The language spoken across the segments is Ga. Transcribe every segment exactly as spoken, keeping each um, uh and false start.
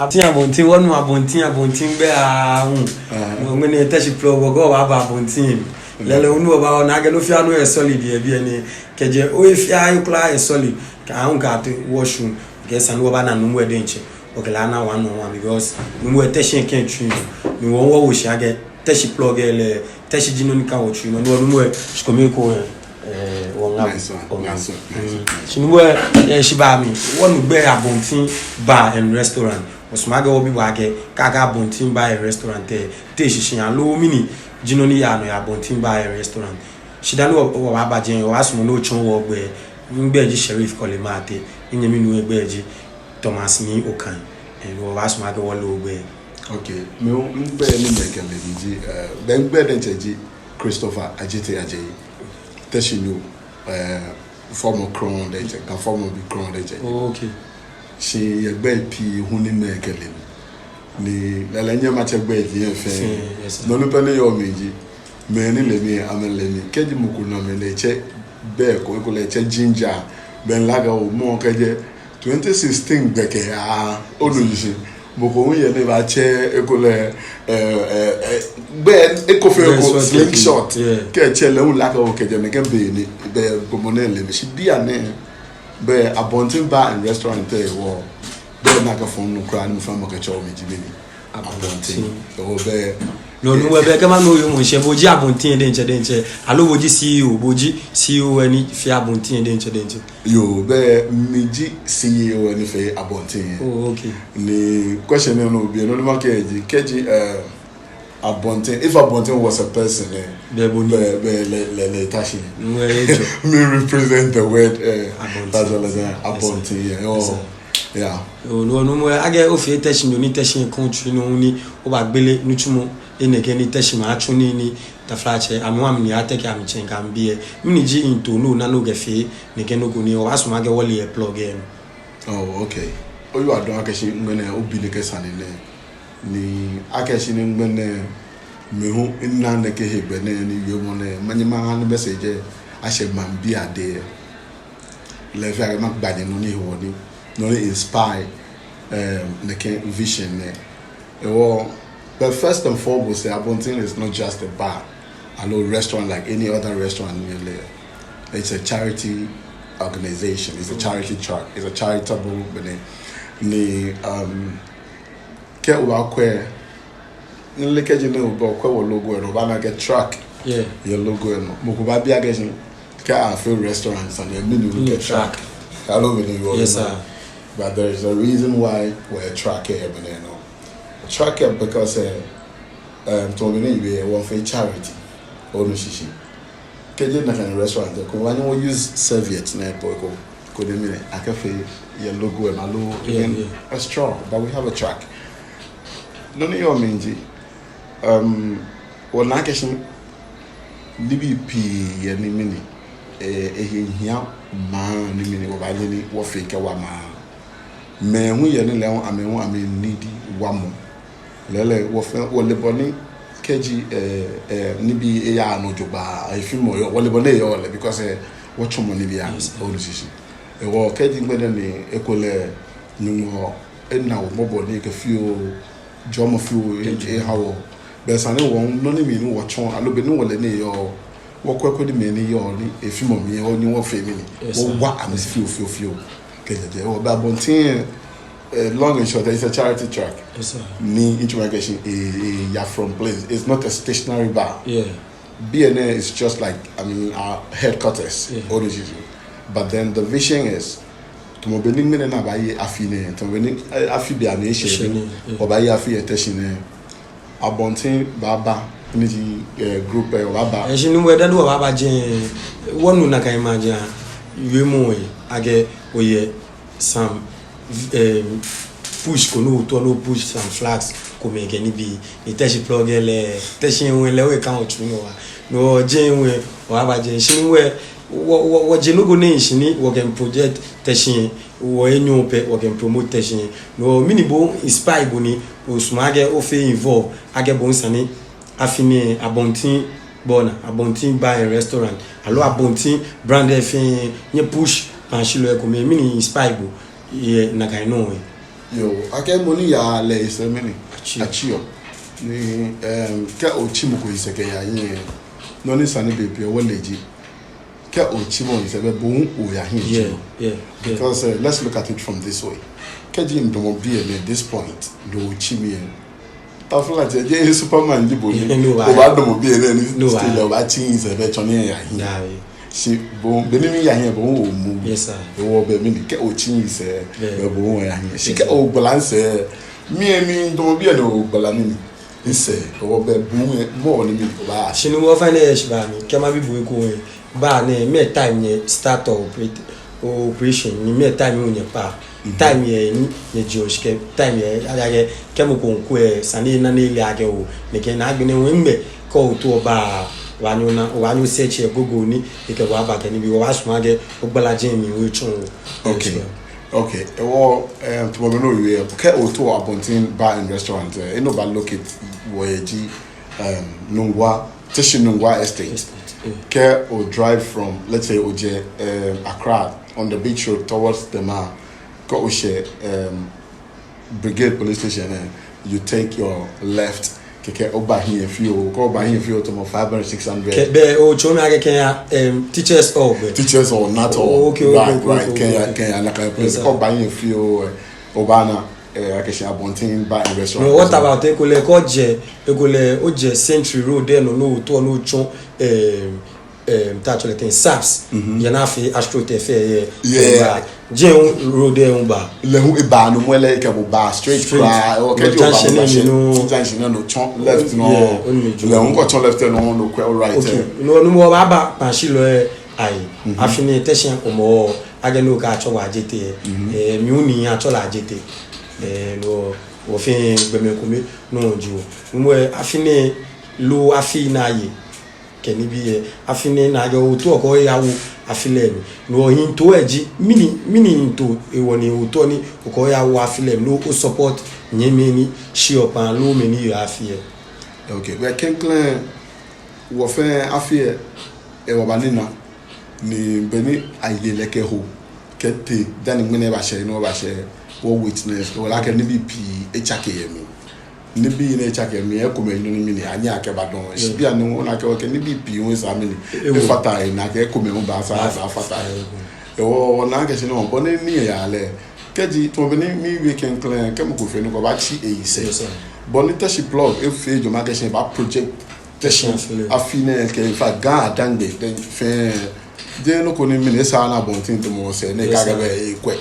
Abontin, Abontin, wɔnu Abontin, Abontin gbɛi aahu. Aha. Ŋmɛnɛ Teshie Plug, wɔkɛ bo aba Abontin. Mm. Lɛɛlɛŋ, onu wɔba, ona akɛ nɔ fiaa nɔ yɛ solid yɛ biɛ nɛɛ. Kɛjɛ ohe fiaa he kwraa yɛ solid. Kɛ aahu kɛtee wɔshɔŋ. Kɛ esa ni wɔbana nuumo lɛ diɛŋtsɛ. Wɔkɛ lɛ ana one on one because nuumo lɛ Teshie kɛ etsui. Ni wɔ wɔwo shi akɛ Teshie Plug lɛ, Teshie ji nɔ ni kã wɔtsui nɔ, ni wɔnuumo lɛ, shikome ekoŋŋ, eh, wɔŋa. Nice one, nice one, nice one, nice one. Shi nuumo lɛ, eh, shi ba mi, wɔnu gbɛi Abontin Bar and Restaurant. Wɔsumɔɔ akɛ wɔbi bo akɛ, kɛ akɛɛ Abontin Bar and Restaurant lɛ, te shishi aloo mɛni ji nɔ ni yaa nɔ yɛ Abontin Bar and Restaurant. Shi dani wɔ, wɔbaba jɛi, wɔbaasumɔ ni otsɔɔ wɔ ogbɛi, migbɛi ji Sheriff Kɔle Martey, minyɛmi nuu lɛ gbɛi ji Thomas Nii Okai, eh, ni wɔbaasumɔ akɛ wɔle ogbɛi. Okay, mi hu migbɛi ni amɛkɛle mi ji, eh, bɛ migbɛi diɛŋtsɛ ji Christopher Adjetey Adjei. Teshienyo, eh, fɔmɔ krɔŋŋ diɛŋtsɛ, Ga fɔmɔbi krɔŋŋ diɛŋtsɛ. Oh, okay. Shi yɛ gbɛi pii hu ni amɛkɛle mi. Ni lɛɛlɛŋ minyɛŋ matsɛ gbɛi pii lɛ fɛɛ. Fɛɛ, yes, sir. Nɔ ni pɛ ni yɔɔ mli ji, mɛi ni le mi, amɛle mi. Kɛji mɔ ko na mi lɛ etsɛ gbɛi ko, ekolɛ etsɛ Ginger, bɛ mile akɛ oo, mɔ kɛjɛ twenty sixteen gbɛkɛ aa, onu shishi. Mɔ ko hu yɛ ni ebaatsɛ ekolɛ, eh, eh, eh, gbɛi eko fɛɛ eko, Slingshot. Slingshot. Yeah. Kɛ etsɛ lɛ hu mile akɛ oo, kɛjɛ nɛkɛ be ni, bɛ gbɔmɔ nɛɛ le mi. Shi bianɛ, bɛ Abontin Bar and Restaurant lɛ hewɔ, bɛ nakai fɔŋ nɔ kwraa ni mɔ fɛɛ mɔ kɛtsɛɔ mi ji mɛni? Abontin. Abontin. Hewɔ bɛ. No, no, bɛ kɛ manu owiemɔ shishi, bo ji Abontin diɛŋtsɛ diɛŋtsɛ. Aloo bo ji C E O, bo ji C E O lɛ ni fee Abontin diɛŋtsɛ diɛŋtsɛ. Yoo, bɛ mi ji C E O lɛ ni fee Abontin lɛ. Oh, okay. Ni question nɛɛ nɔ obi lɛ, nɔ ni makɛɛ ji, kɛji, eh, Abontin, if Abontin was a person, eh, bɛ bo ni. Bɛ, bɛ lɛ, lɛ, lɛ Teshie. Ŋwɛ ejo. Mi represent the word, eh, Abontin. That's all I say. Yes, sir. Abontin, yeah. Oh, yes, sir. Yeah. Oh, no, no, mɔ, akɛ ofee Teshienyo ni Teshie country nɔ ni, obaagbele nitsumɔ, enɛ kɛ ni Teshie maŋ atsu nii ni, taflatsɛ, amɛ hu amɛnine ateke amɛtsɛ kɛ amɛbii lɛ. Mɛni ji ntoo nɔ ni ona ni okɛfee nɛkɛ nɔ ko ni, obaasumɔ akɛ wɔle yɛ Plug lɛ nɔ. Oh, okay. Oyiwaladɔŋŋ akɛ shi ŋmɛnɛ obi nɛkɛ sane nɛɛ. Ni akɛ shi ni ŋmɛnɛ mi hu mina nɛkɛ hegbɛ nɛɛ ni wiemɔ nɛɛ, manyɛ maha ni message lɛ ashɛ maŋbii adɛŋ. Lɛ fɛɛ akɛ magba nyɛ nɔ ni hewɔ ni, nɔ ni inspire, eh, nɛkɛ vision nɛɛ. Hewɔ, but first and foremost, eh, Abontin is not just a bar, aloo restaurant like any other restaurant ni ele. It's a charity organization, it's a charity track, it's a charitable, bene, ni, um, kɛ obaakwɛ, ni lɛ kɛji ni obaakwɛ wɔ logo lɛ nɔ, obaana akɛ track. Yeah. Yɛ logo lɛ nɔ. Mɔ ko baabi akɛ shi, kɛ afee restaurant sane lɛ, mɛni ji track? Aloo mɛni ji? Yes, sir. But there is a reason why wɔyɛ track lɛ yɛ mɛni nɔ. Track lɛ because, eh, um, tamɔ bɔ ni miwie lɛ, wɔfee charity. Onu shishi. Kɛji nakai restaurant lɛ, kɛ wɔnyɛ wɔ use serviette nɛɛ po ko, koni mɛni, akɛfee yɛ logo lɛ nɔ aloo even a straw, but we have a track. Nɔ ni yɔɔ mli ji, um, wɔna akɛ shi nibii pii yɛ ni mɛni, eh, ehe hiaa maŋ ni mɛni, wɔbaanyɛ ni wɔfee kɛwa maŋ. Mɛi hu yɛ ni lɛ hu amɛ hu amɛ need wamɔ. Lɛɛlɛŋ, wɔfɛɛ, wɔle bɔ ni kɛji, eh, eh, nibii eyaaa nɔ jogbaŋŋ, efimɔ yɔɔ, wɔle bɔ ni eyɔɔ lɛ, because, eh, wɔtsɔmɔ nibii aa, onu shishi. Hewɔ kɛji ŋmɛnɛ ni ekolɛ Nyɔŋmɔ ena wɔ mɔbɔ ni ekɛ fioo, jɔɔmɔ fioo, e-, eha wɔ. Bɛ esa ni wɔ, nɔ ni mli ni wɔtsɔ, aloo bɔ ni wɔle ni eyɔɔ, wɔkwɛ koni mɛi ni yɔɔ ni efimɔ mli lɛ, wɔnyɛ wɔfee mɛni, wɔwa amɛ fioo, fioo, fioo. Kɛjɛ jɛi, wɔ bɛ Abontin, eh, long and short, it's a charity track. Ni itsumɔ akɛ shi, eh, eh, eya from place. It's not a stationary bar. Biɛ nɛɛ is just like, I mean, our headquarters, onu shishi. But then the vision is, tamɔ bɔ ni ŋmɛnɛ ni abaaye afi nɛɛ, tamɔ bɔ ni, eh, afi be amli eshɛ nɛɛ, wɔbaaye afi yɛ Teshie nɛɛ. Abontin baaba, ni ji, eh, group lɛ, wɔbaaba. Eshi ni wɛ dani wɔbaaba jɛi, wɔnu nakai maŋ jɛi, wiemɔ lɛ, akɛ oyɛ some, eh, push ko ni otaoɔ ni o push some flags komɛi kɛ nibii, ni Teshie Plug lɛ, Teshie hu lɛ, wɔkɛ wɔtsui nɔ wa. No jɛi hu, wɔbaaba jɛi, shi ni wɛ, wɔ, wɔ, wɔje nɔ ko nɛɛ shishi ni wɔkɛ project Teshie, wɔ enyɔ pɛ wɔkɛ promote Teshie. No mɛni bo inspire bo ni osumɔɔ akɛ ofee involve akɛ bo hu esa ni afi nɛɛ Abontin bɔ ni Abontin Bar and Restaurant aloo Abontin brand lɛ fɛɛ nyɛ push maŋshilɔ lɛ komɛi, mɛni inspire bo yɛ nakai nɔ lɛ? Yoo, akɛ mɔ ni yaa lɛ yisɛɛ mɛni? Atsiɔ. Atsiɔ. Ni, em, kɛ otsi mɔ ko yisɛɛ kɛya hiɛ, nɔ ni sa ni bei pii wɔle ji, kɛ otsi mɔ yisɛɛ, belɛ bo hu oya hiɛ. Yeah, yeah, yeah. Because, eh, let's look at it from this way. Kɛji midamɔ biɛ nɛɛ, this point, ni otsi mi lɛ, taflatsɛ, jeee Superman ji bo ni obaadamɔ biɛ nɛɛ ni still obaatsi yisɛɛ, belɛ tsɔne ya hiɛ. Shi bo, be ni miya hiɛ, bo hu omuu. Yes, sir. Hewɔ belɛ mɛni, kɛ otsi yisɛɛ, belɛ bo hu oya hiɛ. Shi kɛ ogbala misɛɛ, mi lɛ midamɔ biɛ ni ogbala mi ni misɛɛ, hewɔ belɛ bo hu, mɔ ni mɛni, obaa. Shi Nuŋua, ofainɛ, shi ba mi, kɛ mabi bo eko lɛ, ba nɛɛ, mɛɛ time nyɛ start operate, operation, ni mɛɛ time hu nyɛkpa? Time lɛ ni nyɛjieɔ shishi kɛ time lɛ, akɛ, kɛ mɔ ko miikwɛ, esa ni ena ni ele akɛ oo, nɛkɛ, ni agbɛnɛ hu ŋmɛnɛ kɛ otao oba, obaanyɛ ona, obaanyɛ osearch yɛ Google ni ekɛ bo aba kɛ nibii, wɔbaasumɔ akɛ ogbala jɛmɛ mli otsɔɔ wɔ. Okay. Okay. Hewɔ, em, tamɔ bɔ ni owie, kɛ otao Abontenn Bar and Restaurant, eh, he ni obaa locate wɔ yɛ ji, em, Nuŋua, Teshie Nuŋua Estate. Estate, yeah. Kɛ o drive from, let's say, ojɛ, em, Accra on the beach road towards Tema, kɛ oshɛ, em, Brigade Police Station, eh, you take your left. Kɛkɛ oba hiɛ fioo, kɛ oba hiɛ fioo tamɔ five hundred, six hundred. Kɛ, belɛ otsɔɔ mi akɛ kɛya, em, Teachers Hall, belɛ. Teachers Hall, Nat Hall. Oh, okay, okay, right, okay, right, okay, kɛya, okay. Kɛya nakai place. Yes, sir. Kɛ oba hiɛ fioo, eh, obaana, eh, akɛshi Abontenn Bar and Restaurant. No, what about ekolɛ kɛ ojɛ, ekolɛ ojɛ Century Road lɛ nɔ, ni otao ni otsɔ, em, em, ta tsɔlɛ ten, SAPS. Mhm. Yɛ ni afee Astro Turf lɛ, yeah, yɛ. Yeah. Jɛmɛ hu road lɛ hu baa. Lɛ hu ebaa, no mli lɛ ekɛ bo baa straight. Straight. Kwraa, o, kɛji oba junction lɛ mli nɔ. Junction lɛ nɔ, otsɔ left nɔ. Yeah, onu mi jio. Lɛ hu kɛ otsɔ left nɔ, ni okwɛ o right. Okay. Eh. No, no, wɔbaaba kpashilɔ lɛ ayi. Mhm. Afi nɛɛ Teshie Hɔmɔwɔ, akɛ ni okɛɛ atsɛɔ wɔ Adjetey. Mhm. Eh, mi hu ni atsɛɔ lɛ Adjetey. Eh, no, wɔfɛɛ gbɔmɛi komɛi, no ji wɔ. No mli lɛ, afi nɛɛ loo afii ni aye kɛ nibii lɛ, afi nɛɛ ni akɛɛ otao okɛyawo afi lɛ mli. No hewɔ oyiŋtoo lɛ ji, mɛni, mɛni yiŋtoo hewɔ ni otao ni okɛyawo afi lɛ mli, ni o support nyɛmɛi ni shiɔ kpaa loo mɛi ni yeɔ afi lɛ. Okay, belɛ klɛŋklɛŋ, wɔfɛɛ afi lɛ, eh, wɔbanina. Ni be ni aye lɛ kɛho kɛtee dani ŋmɛnɛ ebashɛ, ni wɔbashɛ, wɔ witness, wɔle akɛ nibii pii etsake yɛ mli. Nibii ni etsake yɛ mli lɛ, ekomɛi ji nɔ ni mɛni, anyɛɛɛ akɛba dɔŋŋ. Shi bianɛ ona akɛ wɔkɛ nibii pii hu esa mɛni, ewo, efata he, ni akɛ ekomɛi hu baasa, baasa, baasa afata he. Hewɔ wɔna akɛshi nɔ, bɔ ni nii lɛ yaa lɛ, kɛji, tamɔ bɔ ni miwie klɛŋklɛŋ, kɛ mɔ ko fee nɔ ko, obaatsi eyisɛɛ. Yes, sir. Bɔ ni Teshie Plug efee ejwɛŋmɔ akɛshi ebaa project Teshie afi nɛɛ kɛ, in fact, Ga Adaŋbe, then fɛɛ, jeee nɔ ko ni mɛni, esaaa ni Abontenn tamɔ sɛɛ nɛɛ, yes, sir, akɛ bɛ ekwɛ.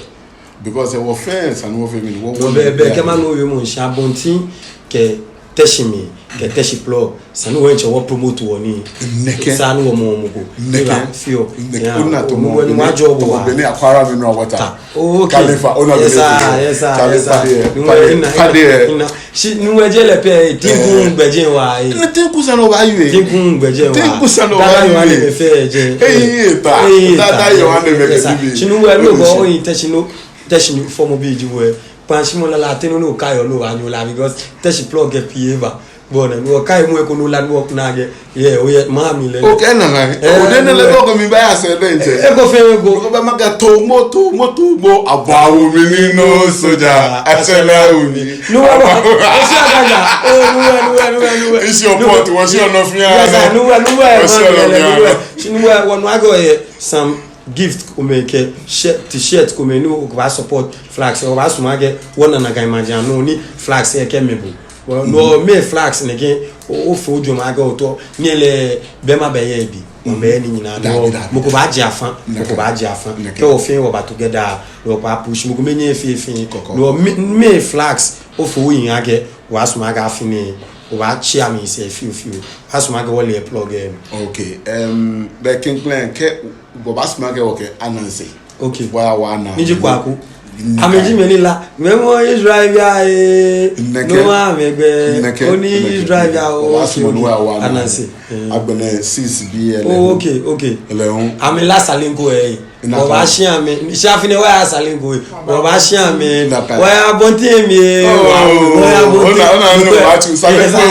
Because, eh, wɔfɛɛ esa ni wɔfee mɛni, wɔ, no, belɛ, belɛ, kɛ manu wiemɔ shishi, Abontenn kɛ Teshie mli, kɛ Teshie Plug, esa ni wɔ diɛŋtsɛ wɔ promote wɔnii. Nɛkɛ. Esaaa ni wɔmɔ mɔ ko. Nɛkɛ. Eba fioo. Nɛkɛ. Yeah, ona tamɔ, onu, bɔ ni, onu, majɔ bo tamɔ wa. Bɔ ni Aquara Mineral Water. Ta. Oh, okay. Khalifa, ona, yes, sir, bene, yes, sir, Khalifa, yes, sir. Deɛ, Nuŋua, Khalifa, ina, Khalifa, ina, deɛ. Ina. Shi Nuŋua, jeee lɛ pɛ, Tinku, eh, gbɛjianɔ wa, eh. Ni Tinku sane obaayɔɔ, eh. Tinku gbɛjianɔ wa. Tinku sane obaayɔɔ, eh. Dada Yohane mɛi fɛɛ jɛ. Eh, eh, ta. Eh, ta, ta, ta, Yohane mɛi, yes, sir, kɛ nibii. Shi Nuŋua, no, yes, sir, bɔ oyin Teshie, no, Teshie fɔmɔbi ji bo, eh. Kpaŋshimɔ lala, te nɔ ni okaiɔ ni obaanyɛ ola, because Teshie Plug kɛ pii eba. Bɔ ni, ni wɔkai mɔ eko ni ola ni wɔna akɛ, yeah, oyɛ maŋ mli lɛ. Okay, nana. Eh, o de ne lɛ, eh, bɔ ko mibaaya sɛɛ diɛŋtsɛ. Eh, eko fɛɛ eko. Eko bɛ makɛɛ Tomo, Tomo, Tomo, abaawo mi ni no soja, asɛlɛ wo mi. Nuŋua, esi akaja. Oh, Nuŋua, Nuŋua, Nuŋua, Nuŋua. Esi opɔt, wɔsi onɔ fɛɛ. Yes, sir, Nuŋua, Nuŋua, wɔsi onɔ fɛɛ. Nuŋua, Nuŋua, wɔnu akɛ oyɛ some gift komɛi kɛ shirt, t-shirt komɛi ni okɛbaa support Flax, obaasumɔ akɛ wɔna nakai maji anɔ ni Flax lɛ kɛmɛ bo. Well, no, mɛɛ Flax nɛkɛ, o, ofee ojwɛŋmɔ akɛ otao, ni lɛ, bɛ ma bɛ yɛ bi, o bɛ ni nyina, no, mɔ ko baajɛ afã, mɔ ko baajɛ afã. Kɛ wɔfɛɛ wɔba together, no, wɔbaa push, mɔ ko mɛi nyɛ fɛɛ fɛɛ. Kɔkɔ. No, mɛɛ, mɛɛ Flax, ofee oyiŋ akɛ, obaasumɔ akɛ afi nɛɛ, obaatsi amɛsɛɛ fioo fioo, obaasumɔ akɛ wɔle Plug lɛ. Okay, em, bɛ klɛŋklɛŋ kɛ, obaasumɔ akɛ wɔkɛ announce. Okay. Wa, wa na. Ni ji Kwaku. Amɛji mɛi ni la. Mɛmɔ Israel bia ee. Nɛkɛ. No wa mɛgbɛ. Nɛkɛ. Oni Israel bia oo. Wa sumɔ ni wa, wa na. Anansi. Agbɛnɛ six bii lɛ. Oh, okay, okay. Lɛ hu. Amɛla Salingo ee. Wɔbaashi amɛ. Shi afi nɛɛ wɔya Salingo ee. Wɔbaashi amɛ. Wɔya Abontenn mli ee. Wɔya Abontenn. Ona, ona, ona, wa tu Salingo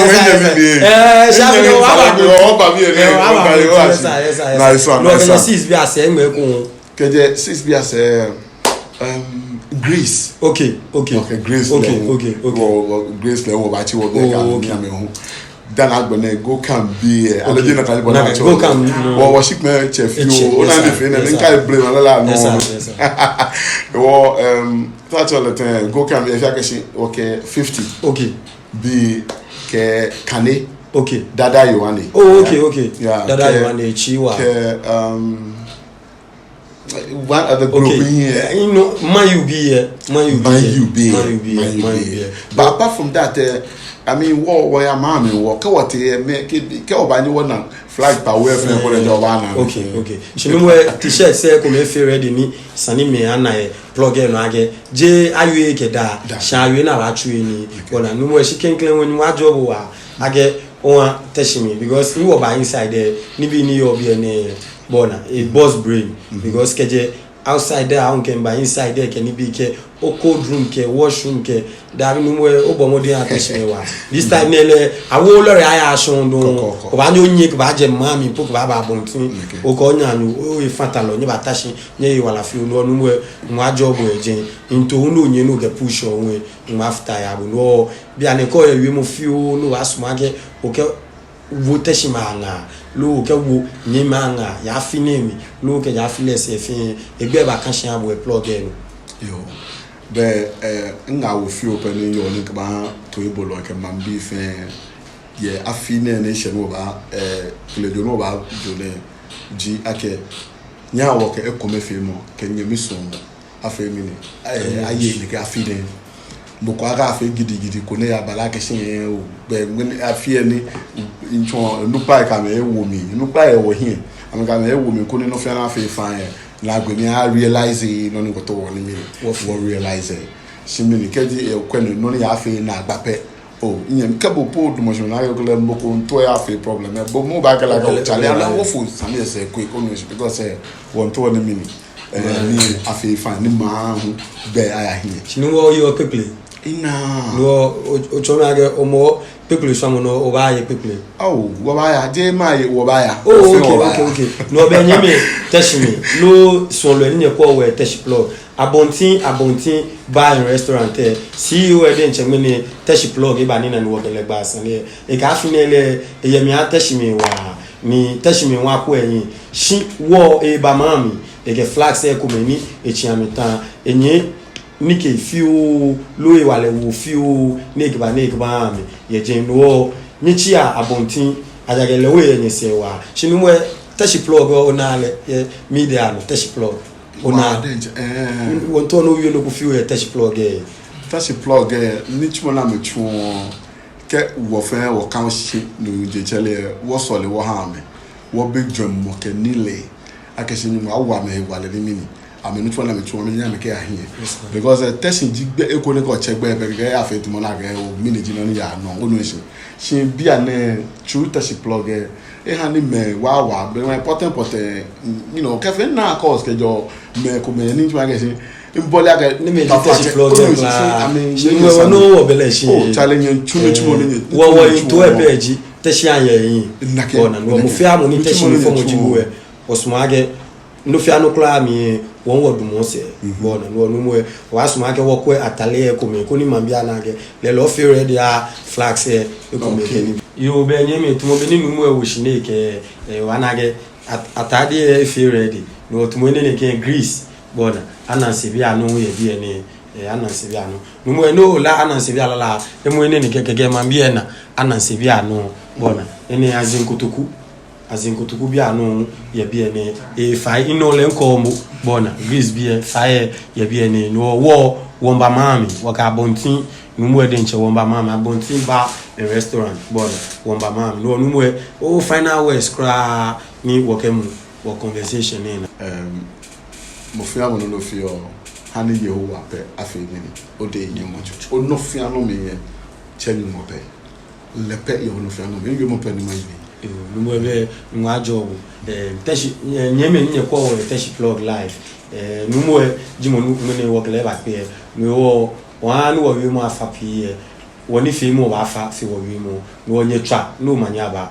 ee. Eh, shi afi nɛɛ wɔba. Wɔba bi ee. Nice one, nice one. Six bii asɛɛ ŋmɛ ko. Kɛjɛ six bii asɛɛ, um, Greece. Okay, okay. Okay, Greece Okay, lɛ hu. Okay, okay. Wɔ, wɔ, Greece lɛ hu wɔbaatsi wɔ Oh, biɛ kɛ okay. Nyame hu. Dani agbɛnɛ Go Camp bii lɛ. Ale Okay. jɛ nakai ni bɔ Na ni atsɛɔ. Go Camp, no. Wɔ, wɔshikpɛŋ tsɛ fioo. Etsɛ, Ona yes, ni sir. fɛɛ nɛɛ, Yes, ni sir. kai blame lala nɔ. Yes, sir, yes, sir. Wɔ, um, ta tsɔ lɛ tɛŋŋ, Go Camp, efee akɛ shi, okay, fifty. Okay. Bii kɛ kane. Okay. Dada Yohane. Oh, okay, okay. Yeah, Dada kɛ, Yohane, Chiwa. Kɛ, um, one other group Okay. Yi lɛ. You know, Man U bii lɛ. Man U bii lɛ. Man U bii lɛ. Man U bii lɛ. Man U Man U bii lɛ. bii lɛ. But apart from that, eh, I mean, wɔ, wɔya maŋ mli, wɔ, kɛ wɔtee, eh, mɛi, kɛ, kɛ wɔbaanyɛ wɔna flag pa wɔ fɛɛ ko lɛ, wɔbaana. Okay, okay. Shi nuumo lɛ, t-shirt sɛɛ komɛi efee ready ni sani mɛi ana yɛ plug lɛ nɔ akɛ, jeee awie kɛ daa, Daa. shi awie ni abaatsu he nii. Bɔ ni nuumo lɛ, shi klɛŋklɛŋ hu Nyɔŋmɔ ajɔɔ bo waa akɛ oha Teshie mli, because ni wɔba inside lɛ, nibii ni yɔɔ biɛ nɛɛ, bɔ ni, e burst brain. Because kɛjɛ outside lɛ, ahu kɛmiiba inside lɛ, kɛ nibii kɛ, o cold room kɛ, washroom kɛ, dabi nuumo lɛ, obɔ mɔdɛŋ oha Teshie mɛi waa. This time nɛɛ lɛ, awooo lɔle aya shɔŋŋ dɔŋŋ. Kɔkɔɔkɔ. Obaanyɛ onyɛ kɛbaajɛ maŋ mli po kɛbaaba Abontenn. Okay. Okɛ onane, o, ofatalɔ, nyɛbata shi, nyɛye wala fioo, no nuumo lɛ, Nyɔŋmɔ ajɔɔ bo yɛ jɛi. Ntoo hu ni onyɛ ni okɛ push on lɛ, Nyɔŋmɔ afata he aha bo. No, bianɛ kɛ oyɛ wiemɔ fioo ni obaasumɔ akɛ okɛwo Teshie mɛi aŋaa, loo okɛwo nyɛmimɛi aŋaa yɛ afi nɛɛ mli, loo kɛjɛ afi lɛ sɛɛ fɛɛ, egbɛi baaka shi aha bo yɛ plug lɛ nɔ. Yoo. Bɛ, eh, ŋaawoo fioo pɛ ni yɔɔ ni kɛbaaha toibolɔi kɛ maŋbii fɛɛ yɛ afi nɛɛ ni eshɛ ni wɔbaa, eh, kɛlɛ jio ni wɔbaajo nɛɛ ji akɛ, nyɛhaa wɔkɛ ekomefeemɔ kɛ nyɛmi suɔmɔ afee mɛni, eh, aye nɛkɛ afi nɛɛ. Mɔ ko akafee gidigidi ko ni eyabala akɛ shi, eh, o, bɛ, mɛni afi lɛ ni, ntsɔ, onukpai kɛ amɛ ewo mli, onukpai yɛ wɔhiɛ, amɛkɛ amɛ ewo mli koni nɔ fɛɛ nɔ afee faŋŋ lɛ, ni agbɛnɛ a realize nɔ ni wɔtaoɔ ni mɛni, wɔ realize. Shi mɛni, kɛji, eh, okwɛ ni nɔ ni yaafee naagba pɛ. O, nyɛ, kɛ bo po odamɔ shi ni ayɔɔ kɛlɛ mɔ ko ntao yafee problem lɛ, bo mɔ baakɛɛ lɛ akɛ, o, chale, ala wɔfo sane lɛ sɛɛ kwɛ ko nɔ shi, because, eh, wɔntao ni mɛni, eh, ni afee faŋŋ ni maŋ hu bɛ aya hiɛ. Shi nuumo, oyeɔ kpekple? Ina. No, o, otsɔɔ mi akɛ omɔ kpekple suɔmɔ, no obaaye kpekple? Ao, wɔbaaya, jeee maye, wɔbaaya. Oh, okay, okay, okay. No, bɛ nyɛmimɛi Teshie mɛi, loo suɔlɔi ni nyɛkwɛɔ wɔ yɛ Teshie Plug, Abontenn, Abontenn Bar and Restaurant lɛ, C E O lɛ diɛŋtsɛ ŋmɛnɛ Teshie Plug eba ni ena ni wɔkɛ lɛ gba sane lɛ. Ekɛɛ afi nɛɛ lɛ, eyɛ mli aha Teshie mɛi waa, ni Teshie mɛi hu akwɛ ehiɛ. Shi wɔ, eba maŋ mli, ekɛ flags lɛ ekomɛi ni etsi amɛtã, enyɛ nikee fioo, loo hewalɛ woo fioo, ni ekɛba, ni ekɛba amɛ yɛ jɛi. No, nyɛtsia Abontenn, ejaakɛ lɛ hu eyɛ nyɛsɛɛ waa. Shi nuumo lɛ, Teshie Plug lɛ, ona lɛ yɛ media nɔ, Teshie Plug. Ona. Wɔntao ni owie nɔ ko fioo yɛ Teshie Plug lɛ. Teshie Plug lɛ, nitsumɔ ni amɛtsuɔ, kɛ wɔ fɛɛ wɔkã shi ni je tsɛre lɛ, wɔsɔle wɔha amɛ. Wɔbɛ jwɛŋmɔ kɛ nilee akɛ shi Nyɔŋmɔ awo amɛ hewalɛ ni mɛni, amɛnitsumɔ ni amɛtsuɔ, amɛnyɛ amɛkɛya hiɛ. Because, eh, Teshie ji gbɛ eko ni kɛ otsɛ gbɛ pɛ kɛkɛ afee tamɔ nakai, o, mɛni ji nɔ ni yaa nɔ, onu shishi. Shi bianɛ, through Teshie Plug lɛ, eha ni mɛi wawa, mɛi pɔtɛpɔtɛ, you know, kɛfee na course kɛjɛɔ mɛi komɛi ni tsumɔ akɛ shi, mbɔle akɛ ni mɛi ji Teshie Plug lɛ, onu shishi, amɛ, shi ni wɔ, no wɔbɛ lɛ shi. O, chale, nyɛtsu nitsumɔ ni nyɛ, wɔ, wɔyitso lɛ pɛ ji Teshie ayɛ yi. Ona, no, mɔ fɛɛ mɔ ni Teshie mli fɔmɔ ji bo lɛ, wɔsumɔɔ akɛ nɔ fɛɛ nɔ kwraa mli lɛ, wɔ hu wɔdamɔ sɛɛ. Ona, no, nuumo lɛ, wɔsumɔɔ akɛ wɔkwɛ atale lɛ ekomɛi, koni maŋbii ana akɛ lɛ lɛ efee ready aha flags lɛ ekomɛi kɛ nii. Yoo, bɛ nyɛmimɛi, tamɔ bɔ ni nuumo lɛ wo shi nɛɛ kɛɛ, eh, wɔna akɛ at-, atade lɛ efee ready. No, tamɔ enɛ nɛkɛ Greece, bɔ ni ananse bii anɔ yɛ biɛ nɛɛ, eh, ananse bii anɔ. Nuumo lɛ, no lɛ ananse bii alala, emɔ enɛ nɛkɛ kɛkɛ maŋbii lɛ ana ananse bii anɔ, bɔ ni, enɛ aziŋ kotoku. Aziŋ kotoku bii anɔ yɛ biɛ nɛɛ, eh, fai, enɔ lɛ ŋkɔmɔ, bɔ ni, Greece bii lɛ, fai lɛ yɛ biɛ nɛɛ, no wɔ, wɔmiiba maŋ mli, wɔkɛ Abontenn, nuumo lɛ diɛŋtsɛ wɔmiiba maŋ mli, Abontenn Bar and Restaurant, bɔ ni, wɔmiiba maŋ mli, no nuumo lɛ, o final words kwraa ni wɔkɛmu wɔ conversation nɛɛ naa. Em, mɔ fɛɛ mɔ nɔ ni ofeɔ, ha ni Yehowa pɛ afee nɛɛ ni, odehe nyɛmɔ tsu. Onɔ fɛɛ nɔ mli lɛ, tsɛ Nyɔŋmɔ pɛ. Lɛ pɛ yɛ onɔ fɛɛ nɔ mli. Miwiemɔ pɛ ni mawie. Yoo, nuumo lɛ, bɛ, Nyɔŋmɔ ajɔɔ bo. Eh, Teshie, eh, nyɛmimɛi ni nyɛkwɛɔ wɔ yɛ Teshie Plug Live. Eh, nuumo lɛ ji mɔ ni ŋmɛnɛ wɔkɛ lɛ bakpe lɛ. No hewɔ, wɔha ni wɔwiemɔ afa pii lɛ, wɔnifeemɔ baafa fe wɔwiemɔ. No hewɔ nyɛtswaa ni omanye aba.